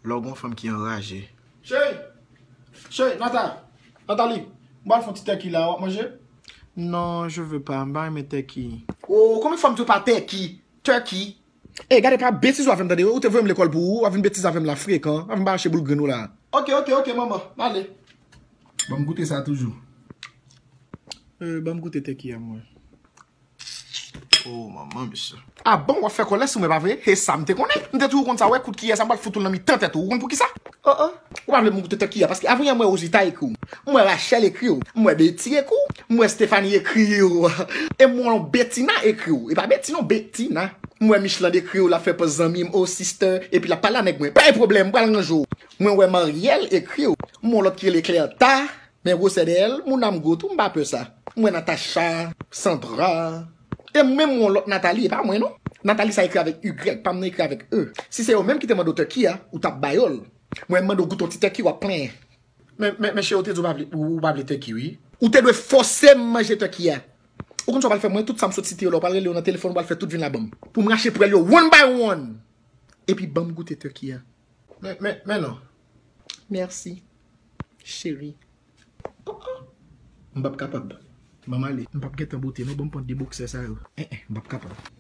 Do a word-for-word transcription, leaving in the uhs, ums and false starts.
Lè w gen yon fanm ki anraje. Cheri! Cheri, Nata! Nathalie! M pral fè yon ti tèki la, w ap manje? Non, je veux pas, m pa renmen tèki. O, konbyen fwa m di w pa tèki? Tèki! Ey, gade, pa betize w avè m, tande, ou te voye m lekòl pou ou, w ap vin betize avè m la frekan, w ap vin ba mache boul grenn ou la. Ok, ok, ok, manman, m ale. Ban m goute sa toujou. Euh, ban m goute tèki a mwen. Oh, manman, mesye. Ah bon, w ap fè kòlè sou mwen, pa vre? E sa m te konnen. M te toujou konn sa, wè, kout kiyè sa, m pral fout ou l nan mitan tèt ou. Ou konn poukisa? Oh, oh. Ou pa vle m goute tèki a, paske avan yè m wè Rosita ekri w. M wè Rachel ekri w. M wè Betty ekri w. M wè Stephanie ekri w. E m wè yon Bettina ekri w. E pa Betty non, Bettina. M wè Michelande ekri w, l ap fè pòz zanmi m, oh sister, epi l ap pale a nèg mwen. Pa gen pwoblèm, m pral ranje w. Mwen wè Marielle ekri w. M wè yon lòt ki rele Clerta. Men gwosè dèyè l, moun a m gwo tou, m pa pè sa. M wè Natacha, Sandra. E menm yon lòt Nathalie, e pa mwen non. Nathalie sa ekri avèk Y, pa m nan ekri avèk E. Si se yo menm ki te mande w tèki a, ou t ap ba yo l. Mwen m mande w goute yon ti tèki, w ap plenyen. Men, men, men cheri, ou te di w pa vle, ou, ou pa vle tèki, wi. Ou te dwe fòse m manje tèki a. Ou konn sa w pral fè mwen, tout sa m sot site yo la, w pral rele yo nan telefòn, w pral fè tout vin la ban m. Pou m rache pwèl yo, one by one. Epi ban m goute tèki a. Men, men, men non. Mèsi, cheri. M p ap kapab. Ban m ale. M p ap gentan bote non, ban m pran de boksè sa yo. En, en, m p ap kapab.